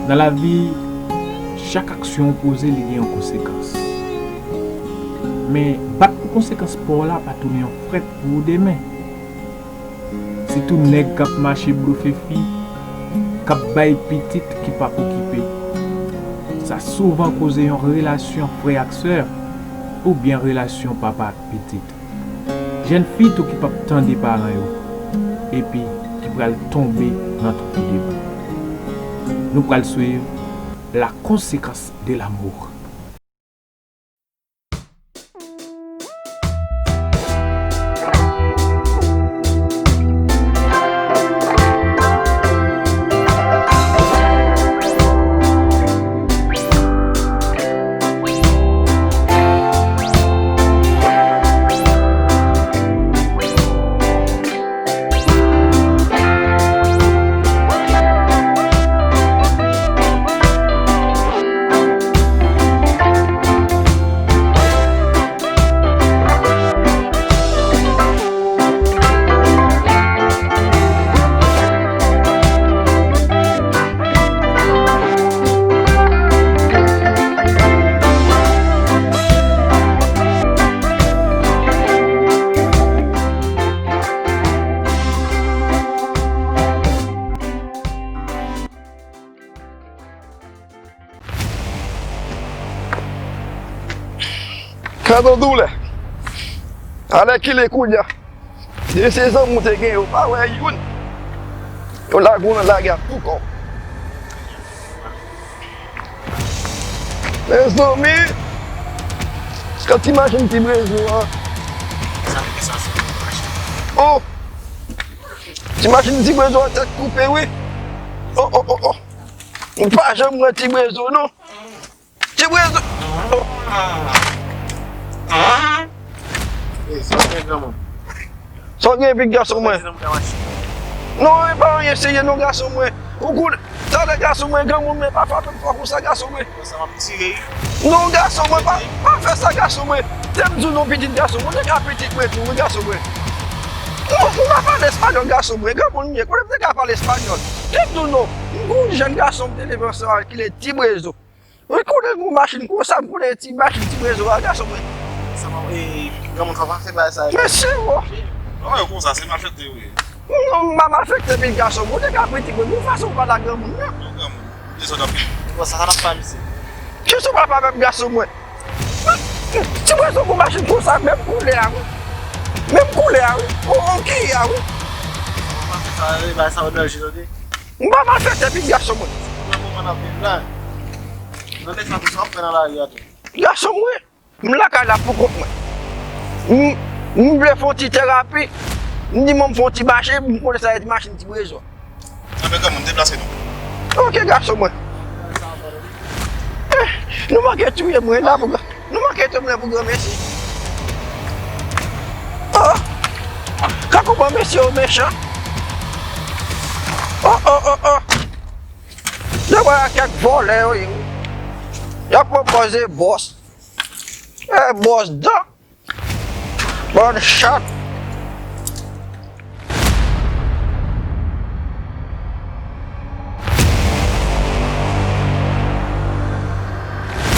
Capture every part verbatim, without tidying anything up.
Nan lavi, chak aksyon w poze, li gen yon konsekans. Men, bat pou konsekans pa w la pa tounen yon frèt pou ou demen. Sitou nèg k ap mache blofe fi, k ap bay pitit ki p ap okipe. Sa souvan koze yon relasyon frè ak sè, oubyen relasyon papa ak pitit. Jèn fi tou ki p ap tande paran yo, epi ki pral tonbe nan twou de bou. Nou pral swiv la conséquence de l'amour. Gad on doulè. Alèkile kounye a. Depi se zanmi w te gen, ou pa wè youn. Yo lage w nan lagè a pou kò w. Mezanmi! Èske w t imajine ti brezo a? Sa ki sa, se machin. Oh! Ti machin ti brezo a tèt koupe, wi. Oh, oh, oh, oh. M pa janm wè ti brezo, non. Ti brezo. Oh. Ey, sa w gen, granmoun? Sa w gen, epi gason mwen? Non, e pa anyen serye, non, gason mwen. Ou konnen, talè, gason mwen, granmoun, men pa frape m fò konsa, gason mwen. Konsa m ap tire, wi. Non, gason mwen, pa, pa fè sa, gason mwen. Te m di w non, pitit gason mwen, ou te ka pitit mwen tou, wi, gason mwen. Non, ou pa pale espanyòl, gason mwen, granmoun m ye, kote m te ka pale espanyòl? Te m di w non, m gon jèn gason m te leve ansanm avèk ki le ti brezo. Mwen konnen gon machin konsa, m konnen ti machin ti brezo a, gason mwen. Sa pa, e, granmoun, fò pa fè bagay sa. Mesye, wo. An, yo konsa, se malfektè yo ye. Non, m pa malfektè, men gason mwen, ou te ka prete mwen, gon fason w pale ak granmoun nan. Non, granmoun, ou dezòd anpil. Bon, sa, sa n ap fè, misye? Kisa w pral fè avè m, gason mwen? Ti brezo gon machin konsa, menm koulè a, wi. Menm koulè a, wi. O, o, ki a, wi. Sa, e, bagay sa yo danje, tande. M pa malfektè, pi gason mwen. Mwen, mwen ap viv la. Nan lè sa, tou sa w ap fè nan lari a tou. Gason mwen, m lakay la pou kont mwen. M, m vle fè yon ti terapi. M di mwen m fè yon ti mache, m konnen sa e ti machin ti brezo. Anben, granmoun, deplase nou. Ok, gason mwen. Eh, nou manke touye mwen la pou, nou manke touye mwen pou granmesi. Oh! Ka kouman mesye yo mechan. Oh, oh, oh, oh. Yo wè kèk vòlè yo ye. Y ap pran pòz e bòs. E bòs dan. Bann chat.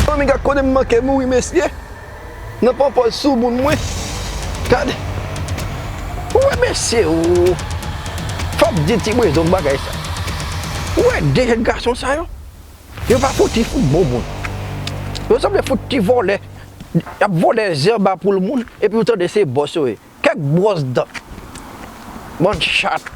Zanmi, gad kote m manke mouri, mesye. Nan pran pòz sou moun mwen. Gade. Ou wè mesye, o. Fòk di ti brezo bagay sa. Ou wè de jèn gason sa yo? Yo pa fouti fout bon moun. Yo sanble fout ti vòlè. Y ap vòlè zèb a poul moun, epi ou tande se bòs yo ye. Kèk bwòs dan. Bann chat.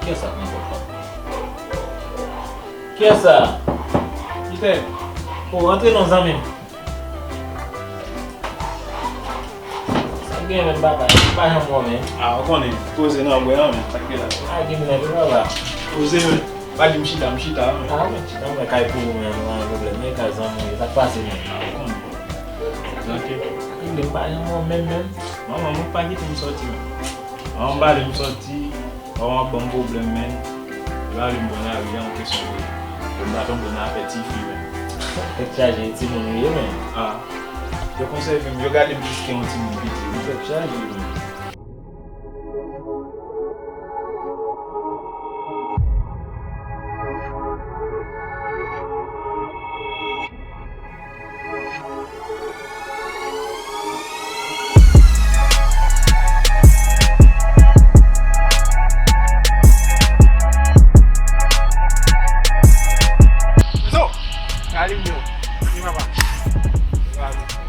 Kiyès sa k nan pòt la? Kiyès sa? Kite. O, rantre non, zanmi m. Sa k gen menm, papa? M pa janm wè w menm. A, ou konnen, koze nan bwè an menm, sa k gen la? A, gen menm, papa. Koze menm. Pa di m chita, m chita menm. A, men chita, m wè kay pou ou menm, pa gen pwoblèm. Men kay zanmi w, sa k pase menm? A, ou konnen. Ok. Sa k rive m pa janm wè w menm, menm. Manman, mwen pa kite m sòti, menm. Manman pa vle m sòti, manman ap ban m pwoblèm, menm. Li pa vle m pran lari a, yon kesyon de. Yo m pa tonbe nan afè tifi, menm. Tèt chaje, timoun ou ye, menm. Ah. Yo konsève m, yo gade m plis ke yon timoun piti, wi. Tèt chaje, menm. Zo! Alin yo. Wi, papa.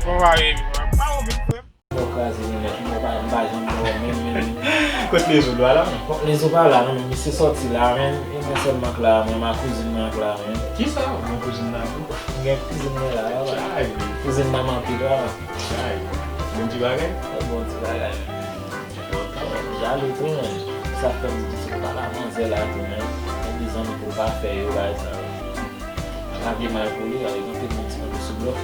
Kòman w ye? Pa ou menm, frè m? Mò kraze li nèt, mò pa, m pa janm mò menm, menm. Kot Lezo dwa la, menm? Bon, Lezo pa la, non, men misye sòti la, menm. E mwen sèlman k la, mwen, ma kouzin mwen k la, menm. Kisa? Mwen kouzin nan tou. M gen kouzin mwen la, papa. Ay. Kouzin nan manke, papa. Ay. Bon ti bagay? Bon ti bagay, menm. Jalou tou, menm. Sa fè m di se pa la manzè la tou, menm. Mwen gen zanmi pou l pa fè yo, bagay sa yo. Sa vye mal pou li, la, li kanpe nan ti kanpe sou blòf.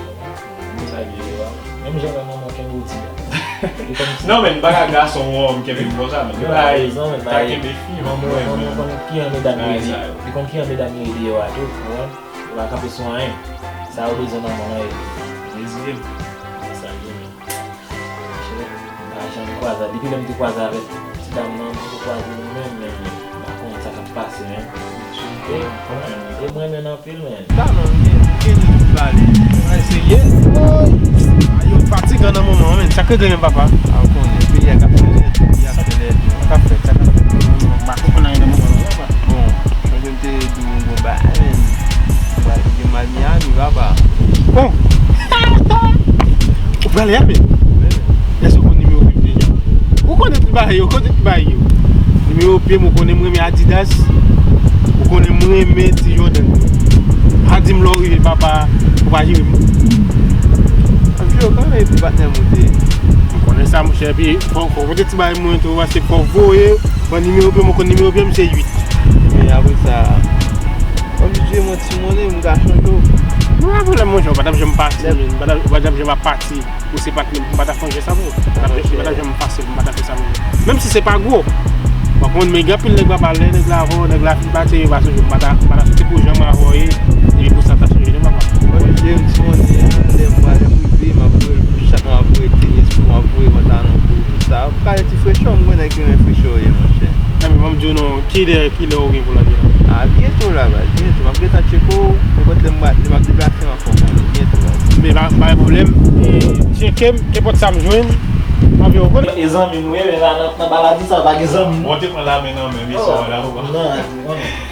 Sa vye yo a. Menm jan wè manman kenbe w di a. Li kòmsi. Non, men, bagay gason, wè, m kenbe m konsa, men. Yo pa rezon, men, ta kenbe fi, manman, manman konn ki jan medam yo ye. Li konn ki jan medam yo ye deyò a tou, ou konprann? Yo pa kanpe sou anyen. Sa yo bezwen nan manman yo. Reziye m. Sa vye, men. Monchè, m pa janm kwaze. Depi lè m te kwaze avèk ti dam nan, m poko kwaze li menm, menm, menm. M pa konnen sa k ap pase, menm. E, e m renmen l anpil, menm. Ta non, m gen, m gen de pou pale. Mwen serye. Woy! A, yo fatigan nan moman an, menm. Sa k regle menm, papa? A, ou konnen, peyi a k ap chanje, peyi a fè lèd. Sa k ap fèt, sa k ap fèt nan moman an? M pa konprann anyen nan moman an, papa. Bon, jan m te di w, m gon bagay, menm. Mwen gen mal Miami, papa. Bon. Ou prale a, men? Èske ou konn nimewo pye m deja? Ou konnen tout bagay yo, konnen tout bagay yo. Nimewo pye m, ou konnen m renmen Adidas. Ou konnen m renmen ti Jordan. Pa di m lè w rive, papa, ou pa jere m. Ap jere w kanmenm, epi patnè m ou te ye. M konnen sa, monchè, epi fò, fò w pote ti bagay mwen tou, paske fò w voye, pran nimewo pye m, ou konn nimewo pye m, se uit. Men apre sa, w oblije mwen ti monnen, m ka chanje w. Non, pa pwoblèm, monchè, ou pa t ap janm pati, men, ou pa t ap, ou pa t ap janm ap pati. Ou se patnè m, m pa ta fè yon jès avè w. M pa ta, m pa ta janm fasil, m pa ta fè sa pou ou. Menm si se pa gwo. Ou konprann, men gen anpil nèg papa, lè nèg la avè w, nèg la fin pati, yo pa sonje w, m pa ta, m pa ta swete pou janm avè w ye, epi pou sa ta sonje non, papa. Oblije m ti monnen an, lè m pral, lè m rive, m ap voye l pou chak, m ap voye tenis pou, m ap voye pantalon pou, tout sa. Ou ka wè ti frechè, m wè nèg ki renmen frechè w ye, monchè. Ebyen, ban m di w non, kilè, kilè ou gen pou l antre la? A, byento la, baz, byento. M ap gentan tcheke w, nenpòt lè m, lè m ap deplase, m ap fè w konnen. Byento, baz. Men pa, pa gen pwoblèm. E, tcheke m, kenpòt sa m jwenn, m ap fè w konnen. E zanmi m, wi, men la, nan, nan maladi sa, pa gen zanmi. Bon, te pran lamen nan men, mesye, la, ou pa. Non,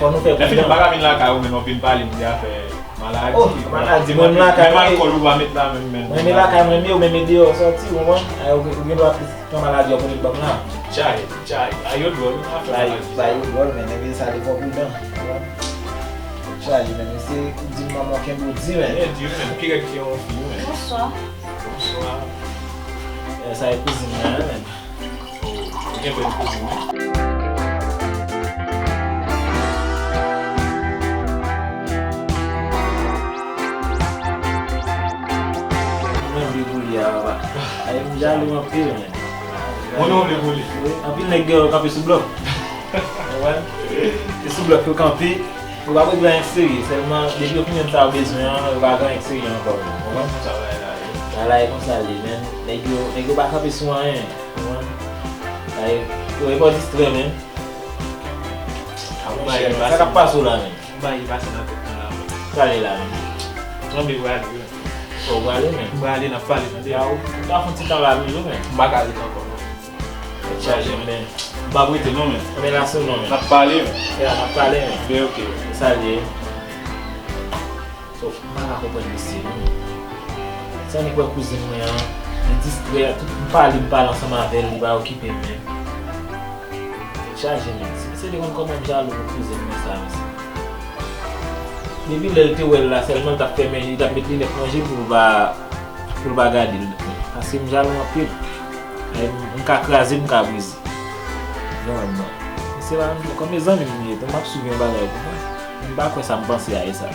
fò nou fè pridan. Lè fini, m pa ka vin lakay ou, men nou vin pale m de afè maladi. Oh, maladi, mwen lakay mwen. Menm alkòl ou pa met la menm, men. Mwen, men lakay mwen, men ou menm deyò sòti, ou konprann? Ay, ou, ou gen dwa plis pran maladi, ou konnen banm la. Chay, chay. Ay, yo dwòl, wi, nan afè maladi sa. Bay yo dwòl, men, men sa li fò pridan. Chay, men, mesye, ou di m manman kenbe w di, men. Byen di, men, pi rèd ke yon fi, men. Bonswa. Bonswa. E, sa e kouzin mwen an, men. Ou gen bèl kouzin, wi. Mwen vle pou li a, papa. Ay, m jalou anpil, men. Mwen non vle pou li. Wi, anpil nèg deyò kanpe sou blòf. Ou konprann? Se sou blòf yo kanpe. Yo pa regle anyen serye. Sèlman, depi opinyon sa yo bezwen an, yo pa gen anyen serye ankò. Ou konprann? Sa va la, wi. Bagay konsa l ye, men. Nèg yo, nèg yo pa kanpe sou anyen. Ou konprann? Ay, yo, yo pa distrè, men. Monchè, sa k ap pase w la, men? Ou bay pase nan tèt mwen la, men. Prale la, men. Mwen vle prale, wi. Fò w prale, men. M prale, n ap pale, tande? Ya, ou ta fè yon ti tan la, men, men. M pa ka ret ankò, non. Tèt chaje, men. M p ap rete, non, men. Men la sou non, men. N ap pale, men. Ya, n ap pale, men. Men, ok. Sa l ye. Sòf, m pa ka konprann misye, non. Sa nèg wè kouzin mwen an, li distrè, tout m pale, m pale ansanm avè l, li pa okipe m menm. Tèt chaje, men. Si misye te konn kòman m jalou pou kouzin mwen sa, mesye. Depi lè l te wè l la, sèlman l t ap fèmen, li t ap met linèt manje pou l pa, pou l pa gade l. Paske m jalou anpil. E m, m ka kraze, m ka brize. Vrèman. Misye pa menm, kòm e zanmi m li ye, tou m ap swiv yon bagay pou mwen. M pa kwè sa m panse a e sa.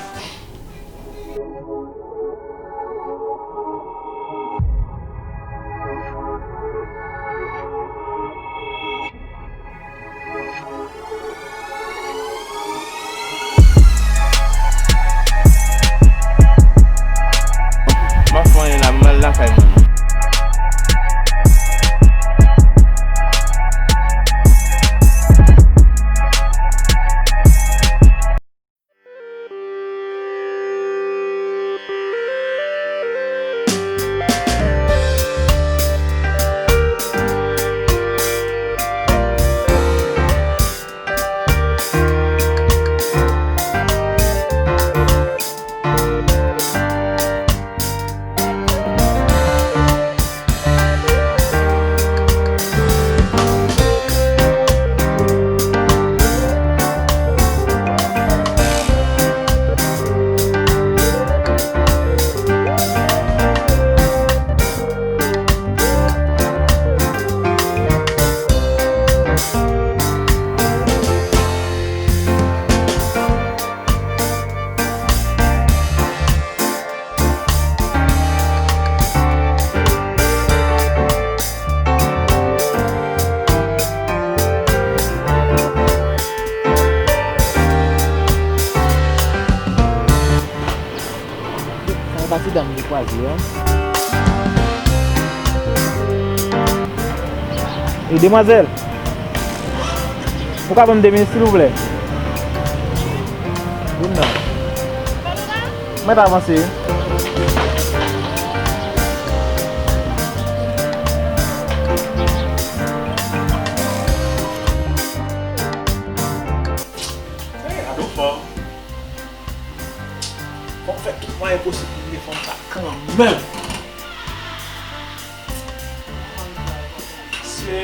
kay mwen. Sa e pa ti dam ki kwaze a. E demwazèl, ou ka ban m de minit silvouplè? Vin non. Mwen t avanse wi. Gade yon fanm. Fò m fè tout mwayen posib pou m gen fanm sa kanmenm. Se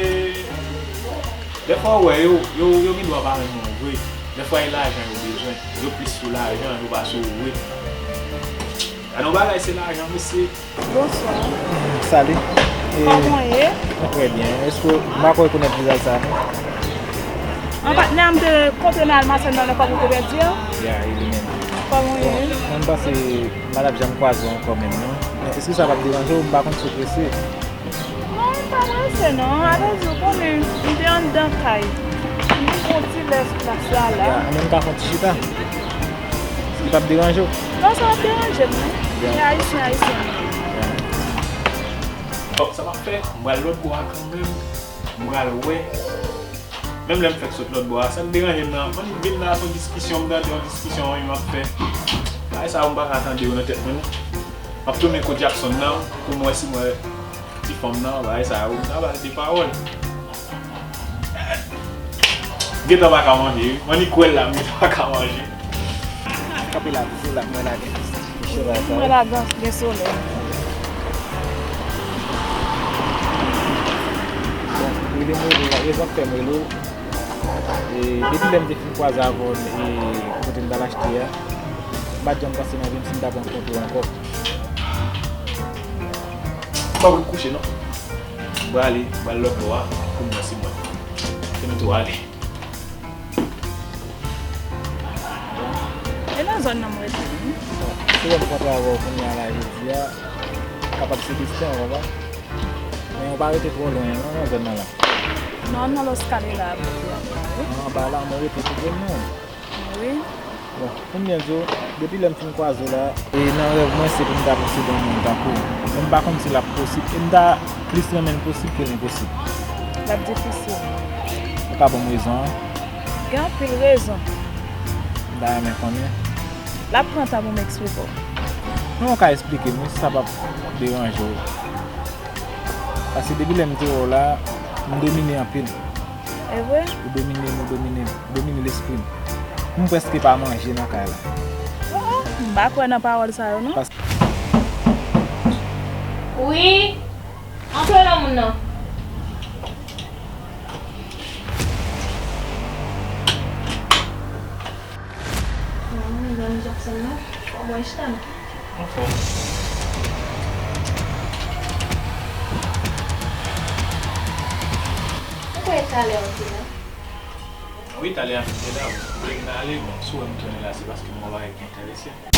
dèfwa ou wè yo, yo, yo gen dwa pa renmen w vre. Dèfwa e lajan yo bezwen. Yo plis sou lajan, yo pa sou ou vre. Gade yon bagay, se lajan mesye. Bonswa. Salut. E, kòman w ye? Mwen trè byen. Èske w, m pa kwè rekonèt vizaj sa a non. An patnè, m te kontre nan almasèn nan lè kòb ou te pèdi a. Ya, e li menm. Kòman w ye? Bon, mwen m panse m pa t ap janm kwaze w ankò menm non. Men èske sa p ap deranje w? M pa konn si w prese. Non, m pa prese non. Alèz, ou konnen, m te anndan kay. M pran ti lè sou plas la la. Ya, anben m ka fè yon ti chita. Si li p ap deranje w? Non, sa p ap deranje m non. Ya. E ayisyen, ayisyen. Ya. Bon, sa m ap fè, m pral lòt bò a kanmenm. M pral wè. Menm lè m fèk sot lòt bò a, sa k deranje m nan, mwen vin la se yon diskisyon, m tande yon diskisyon wi m ap fè. Bagay sa yo m pa ka tande yo nan tèt mwen non. M ap tounen kot Jackson nan pou m wè si m wè ti fanm nan, bagay sa yo, m ta ba l de pawòl. Gentan pa ka manje wi, m annik wè l la, m gentan pa ka manje. Kanpe la, kanpe la, mwen lage. Mwen lage, gen solèy. Bon, rele m rele w la, rezon k fè m rele w. E, depi lè m te fin kwaze avè w, e, kote m t al achte a, m pa t janm panse nan vi m si m t ap rankontre w ankò. Pa vle kouche non. M prale, m pral lòt bò a pou m wè si mwen. Se mete w ale. E nan zòn nan m rete wi. Bon, si w wè m kontre avè w kounye a la jodi a, kapab se desten w, konprann? Men w pa rete twò lwen non nan zòn nan la. Non, nan Los Calera a m rete anba wi. Anba la, mwen rete tou pwen non. Wi. Bon, kounye a, Joe, depi lè m fin kwaze w la, e nan rèv mwen, se pou m ta posede yon moun tankou w. Men m pa konn si l ap posib. E m ta plis renmen l posib ke l enposib. L ap difisil. Ou ka ban m rezon an? Gen anpil rezon. M ta renmen konnen. L ap pran tan pou m eksplike w. Non, ou ka eksplike m, wi, si sa p ap deranje w. Paske depi lè m te wè w la, m domine anpil. E vre? Ou domine m, ou domine m, ou domine lespri m. M prèske pa manje nan kay la. Oh, oh, m pa kwè nan pawòl sa yo, non. Pas- Wi, antre non, moun nan. Bon, zanmi Jackson nan, fò mwen chita non. Anfòm. Ou kwè talè ou te la? Wi, talè a m te la, wi. Lè m ale, bon, si w wè m tounen la, se paske m wè bagay ki enterese m.